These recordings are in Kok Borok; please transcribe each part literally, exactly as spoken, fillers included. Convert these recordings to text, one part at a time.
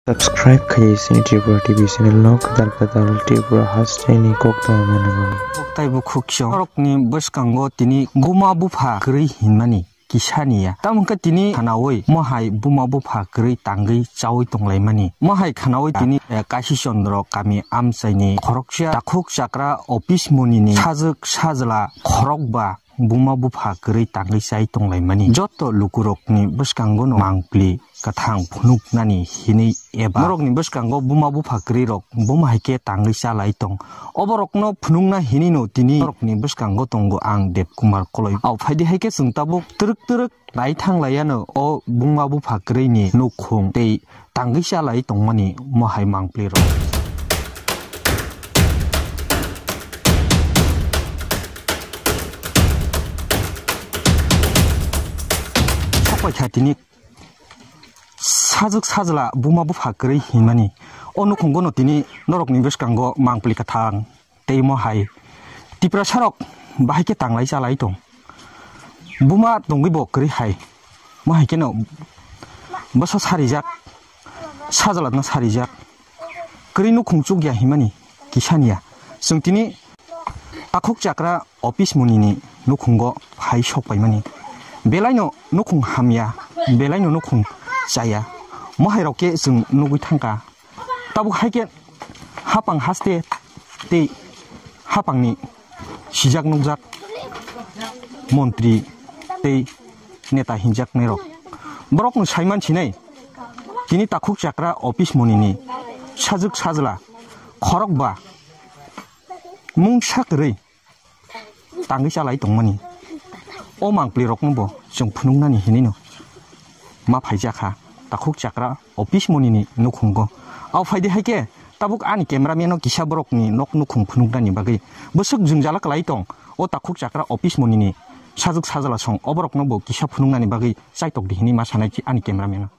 Subscribe khai sini Tripura T V channel no kwtal kwtal Tripura hasteni koktwma manwi. Koktai bukhuk chwng. Norokni bwskango tini buma bupha kwrwi hinmani kisa niya. Tamo wngkha tini khanaui mohai buma bupha kwrwi tangwi chaui tonglaimani. Mohai khanaui tini, eh, Kashi Chandra kami amchaini khoroksa takhuk chakra office monini sajwk sajla khorokba buma bupha kwrwi tangwi chai tonglaimani. Joto lukurokni bwskango no mangpli kwthang phunuknani hinwi eba norokni bwskango buma bupha kwrwi rok buma hai khe tangwi chalai tong. Oborokno phunukna hinwi no tini norokni bwskango tongo ang Dev Kumar Koloi. Au phaidi hai khe chwng tabuk twrwk twrwk naithang laiano o buma bupha kwrwini nukhung tei tangwi chalai tongmani mohai mangpli rok. Sokpai kha tini sajwk sajla buma bupha kwrwi hinmani. O nukhungo no tini norokni bwskango mangpli kwthang tei mohai Tiprasarok bahai khe tanglai chalai tong. Buma tongwi bo kwrwi hai. Mohai kheno bwsa sarijak, sajla no sarijak. Kwrwi nukhung chukya hinmani kisa niya. Chwng tini takhuk chakra office monini nukhungo hai sok paimani. Belaino nukhung hamya, belaino nukhung chaya. Mohairok khe chwng nugwi thangkha. Tabuk hai khe hapang haste tei hapangni sijak nukjak montri tei neta hinjaknairok. Borokno saiman sinai tini takhuk chakra office monini sajwk sajla khorokba mungsa kwrwi tangwi chalai tongmani. O mangpli rokno bo chwng phunuknani hinwi no ma phaijak kha takhuk chakra office monini nukhungo. Au phaidi hai khe tabuk ani cameraman no kisa borokni nok nukhung phunuknani bagwi bwswk jwngjala kwlai tong. O takhuk chakra office monini sajwk sajla song oborokno bo kisa phunuknani bagwi chaitok di hinwi ma sanai ani cameraman no.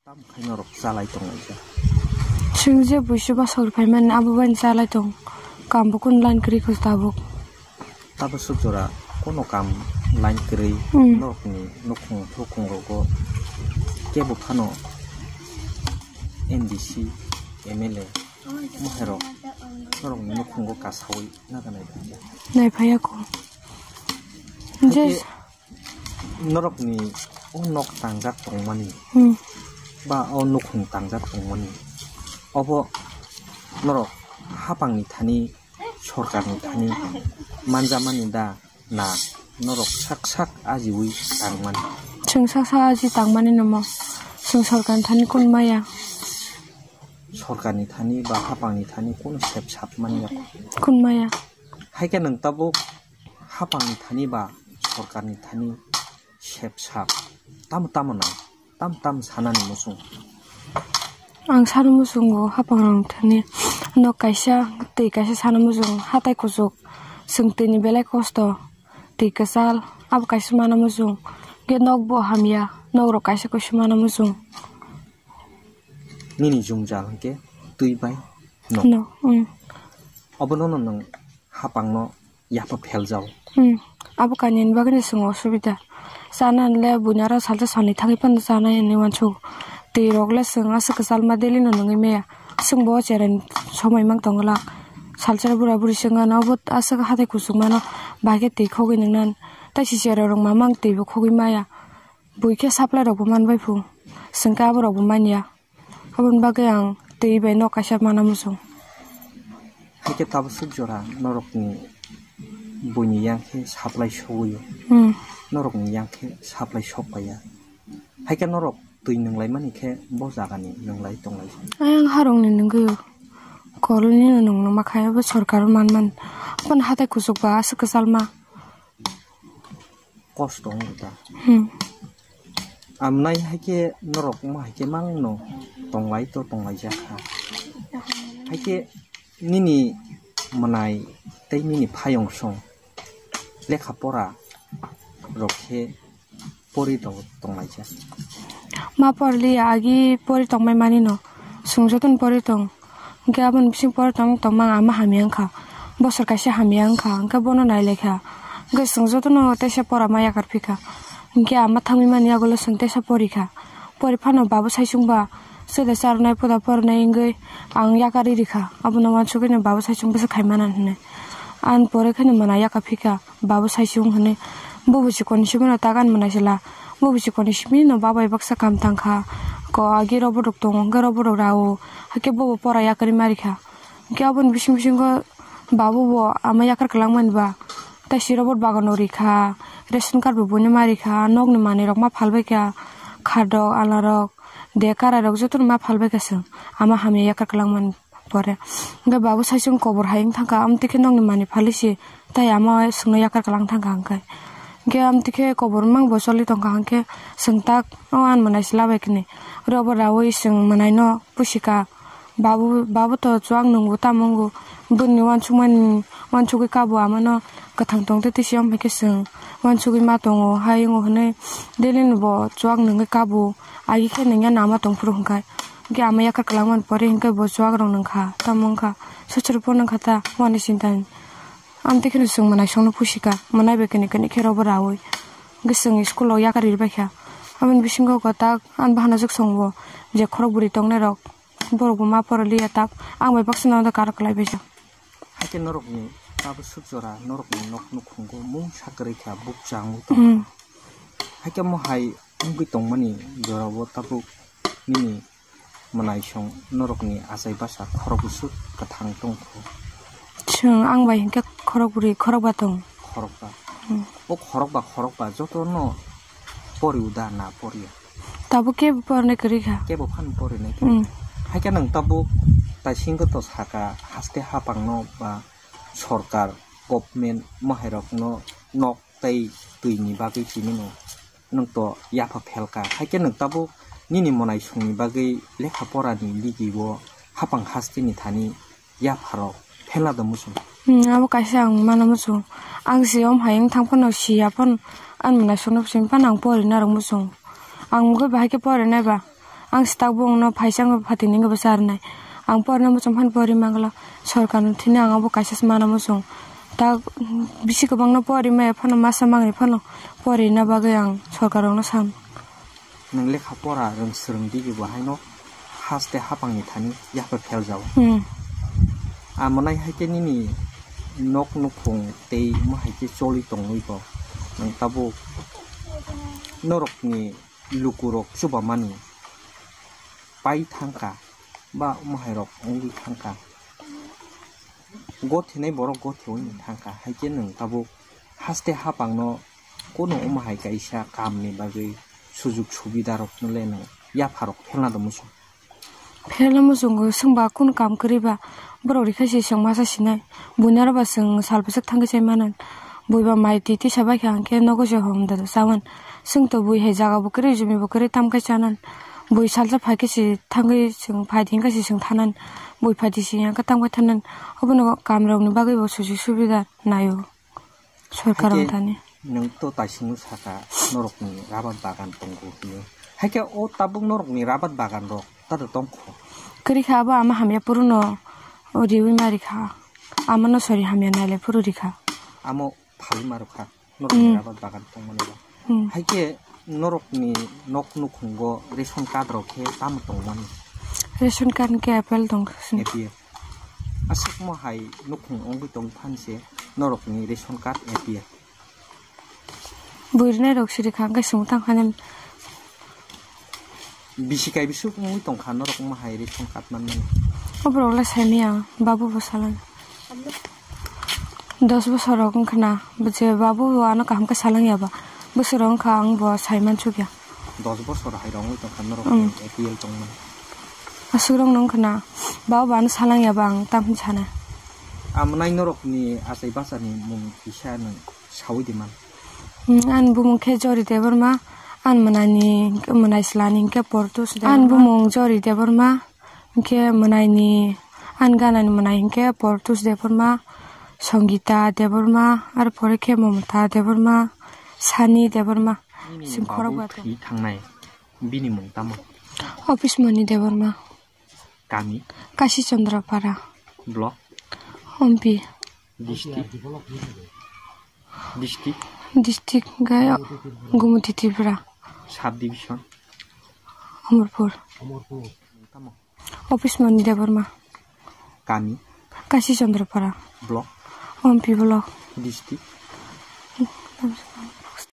Tam khai norok chalai tong lai kha. Chwng je buisu bwswk rw phaimani abo bai chalai tong. Kambo kunu line kwrwi kho tabuk. Tabuk swk jora kono kam line kwrwi. Hmm. Norokni nukhung thukhung rogo kebo phano M D C, M L A, moherok norokni nukhungo kasawi naga nai phai. Nai phaiya ko. Je. Norokni o nok tangjak tongmani, hmm, ba o nukhung tangjak tongmani, obo norok hapangni thani, sorkarni thani manjamani da na norok sak sak ajiwi tangmani? Chwng sak sak aji tangmani nomo. Chwng sorkarni thani kun maya. Sorkarni thani ba hapangni thani kunu sep sap manya. Kun maya. Hai khe nwng tabuk hapangni thani ba sorkarni thani sep sap tamo tamo nang, tamo tamo sanani muchung? Ang sano muchungo hapangrokni thani nok kaisa twi kaisa sano muchung, hatai kuchuk, chwng twini belai kosto, twi kwchal, abo kaisa mana muchung, hwnkhe nokbo hamya, nokrok kaisa kusu mana muchung. Nini jwngjal hwnkhe twi bai nok. No, mm. Obono no nwng hapangno yapha pheljao. Hmm. Abo kainwini bagwino chwng osubida. Chana hinle buini aro salsa salni thangwi phano chanai hinwi uansuk. Twi rok le chwng aswk kwchalma daily no nungwi maya. Chwng bo cherai somai mang tongo lak. Salsa bura buri chwng ano obo aswk hathai kuchuk mano bahai khe twi khogwi nungnan. Tai si cherai rok mamang twi bo khogwi maya. Bui khe supply rok bo man bai phu. Chwng khe abo rok bo manya. Aboni bagwi ang twi bai nok kaisa mana muchung. Haikhe tabuk swk jora norokni buini yang khe supply sogwi o. Hmm. Norokni yang khe supply sok paiya. Haikhe norok twi nwnglai mani khe bo jagani nwnglai tonglai. Ayang harokni nungwi o. Koloni no nung nungma khe abo sorkar man man. Aboni hathai kuchuk ba aswk kwchalma. Kosto wng ta. Hmm. Amnai haikhe norok mo haikhe mangno tonglai to tonglai jakha. Haikhe nini mwnai tei nini phayong song lekha pora rok khe pori to tonglai jak. Ma porli agi pori tongmai mani no. Sung joton pori tong. Hwnkhe aboni bising pori tong tongma ang ama hamya wngkha. Bosor kaisa hamya wngkha, hwnkhe bono nailaikha. Hwnkhe chwng jotono teisa pora ma yakar phikha. Hwnkhe ama thangwi mani yagulo chwng teisa porikha. Pori phano babu saichung ba chwla charwnai poda porwnai wngwi ang yakarwi rikha. Abono uansukgwino babu saichung bwswk khaimana hinwi. Ang pore kheno mwnai yaka phikha. Babu saichung hinwi. Bobo chikon ni simi no tagan mwnai sila. Bobo chikon ni simi no babai baksa kam tangkha. Ko agi robot rok tongo, hwnkhe robot rok rao. Hakhe bobo pora yakarwi marikha. Hwnkhe aboni bising bisingo babu bo ama yakar kwlangmani ba. Tai si robot bagan no rikha. Ration card bo buino marikha. Nokni manwi rok ma phalbaikha. Khadok, alarok, de karai rok jotono ma phalbaikha chwng. Ama hamya yakar kwlangmani. Pore. Hwnkhe babu saichung kobor hai wng thangkha, amtwi khe nokni manwi phalwi se, tai ama chwngno yakar kwlang thangkha hwnkhe. Hwnkhe amtwi khe kobor mang bo choli tongkha hwnkhe chwng tak o ang mwnai se labai khe ni. Oro bo raui chwng mwnaino pusika. Babu, babu to chuak nwngo tamo wngo. Bwrwini uansukmani, uansugwi kabo amano kwthang tongtwi twi se, omo hai khe chwng uansugwi ma tongo, hai wngo hwnwi daily ni bo chuak nungwi kabo. Agi khe nungya nama tongphuru hwnkhe. Hwnkhe ama yakar kwlangmani pore hwnkhe bo chuak rok nungkha, tamo wngkha, sochoro phone wngkha ta, wani sinta ni. Amtwi kheno chwng mwnaisongno pusika, mwnai bai kini kini khe robo raui. Hwnkhe chwng school o yakar ribaikha. Aboni bisingo kwtak ani bahanajwk songbo je khorok bwrwi tongnai rok, borok bo ma pora liya tak, ang bai baksa no karo kwlai baisa. Haikhe norokni tabuk swk jora norokni nok nukhungo mungsa kwrwi kha, bukcha wngwi tongkha. Hmm. Haikhe omo hai wngwi tongmani jorao tabuk nini mwnaisong norokni achai basa khorok bwswk kwthang tongkho. Chwng ang bai hinkhe khorok bwrwi khorok ba tong. Khorok ba. Hmm. O khorok ba, khorok ba jotono pori uda na poriya? Tabuk kebo pornai kwrwi kha. Kebo phano porinai kwrwi. Hmm. Haikhe nwng tabuk taisingo to saka haste hapangno ba sorkar, government, mahairokno nok tei twini bagwi tini no nwng to yapha phelka. Haikhe nwng tabuk nini mwnaisongni bagwi lekha porani ligi o hapang hasteni thani yapharok phelna do muchung. Hmm, abo kaisa ang mana muchung. Ang si om hai wng thang phano si ya phano ani mwnaisongno simi phano ang porina rw muchung. Ang mugwi bahai khe porinai ba. Ang si tak bongno phaisa wngwi phatinwi wngwi bwsa rwnai. Ang porina muchung phano pori mangla. Sorkarno thini ang abo kaisa se mana muchung. Tak bisi kwbangno pori maya phano masa mangni phano porina bagwi ang sorkarrokno san. Nwng lekha pora rwng swrwng digi bo haino haste hapangni thani yapha pheljao. Hmm. Amonai hai khe nini nok nukhung tei mo hai khe choli tongwi bo nwng tabuk norokni lukurok chubamani pai thangkha ba omo hai rok wngwi thangkha. Gothinai borok gothi wngwi thangkha, hai khe nwng tabuk haste hapangno kono omo hai kaisa kamni bagwi sujuk subida rokno le nwng yapharok phelna do muchung. Phelna muchungo chwngba kunu kam kwrwi ba borok rikha se chwng masa sinai. Buini aro ba chwng sal bwswk thangwi chai manan. Bui ba mai twi tisa bai kha hwnkhe nogo se hom da chawan. Chwng to bui hai jaga bo kwrwi jumi bo kwrwi tam khai chanan. Bui salsa phai khe se thangwi chwng phai di hwnkhe se chwng thanan. Bui phai di se hwnkhe tam khai thanan. Obono kam rokni bagwi bo sujuk subida naio. Sorkar. Haikhe wng thani. Nwng to taisingno saka norokni rabar bagan tongo hinwi. Haikhe o tabuk norokni rabar bagan rok tado tongkho? Kwrwi kha abo ama hamya phuru no riwi ma rikha. Ama no sori hamya nailai phuru rikha. Amo phalwi ma rwkha. Norok ni rabar bagan tongmani ba. Hmm. Hai khe norok ni nok nukhungo ration card rok khe tamo tongmani? Ration card khe A P L tong. A P L. Aswk mo hai nukhung wngwi tong phan se norok ni ration card A P L. Buirinai rok siri kha, hwnkhe swng tang kha nini. Bisi kai bisuk wngwi tong kha norok wngma hai ration card manmani. O borok le sai maya, babu bo salang. Dos bosor rok wngkha na, bo je babu bo ano kaham khe salang ya ba. Bwswk rok wngkha ang bo sai mansuk ya. Dos bosor hai rok wngwi tong kha norok. Mm. A P L tongmani. Aswk rok no wngkha na, babu bo ano salang ya ba ang tamni sana. Amwnai norok ni achai bachani mung kisa nwng saui di man. Hmm, ani bumung khe Jori Debbarma, ani mwnai ni, mwnai sla ni hinkhe Portus Debbarma. Ani bumung Jori Debbarma, hinkhe mwnai ni, ani gana ni mwnai hinkhe Portus Debbarma, Songita Debbarma, aro pore khe Momota Debbarma, Sani Debbarma. Nini sing khorok babu ba to. Thwi thangnai, bini mung tamo? Office Moni Debbarma. Kami? Kasi Chandra Para. Block? Ompi. District? District? District gaya Gumuti Tripura. Sub division? Amarpur. Tamo? Office Moni Debbarma. Kami? Kasi Chandra Para. Block? Ompi Block. District?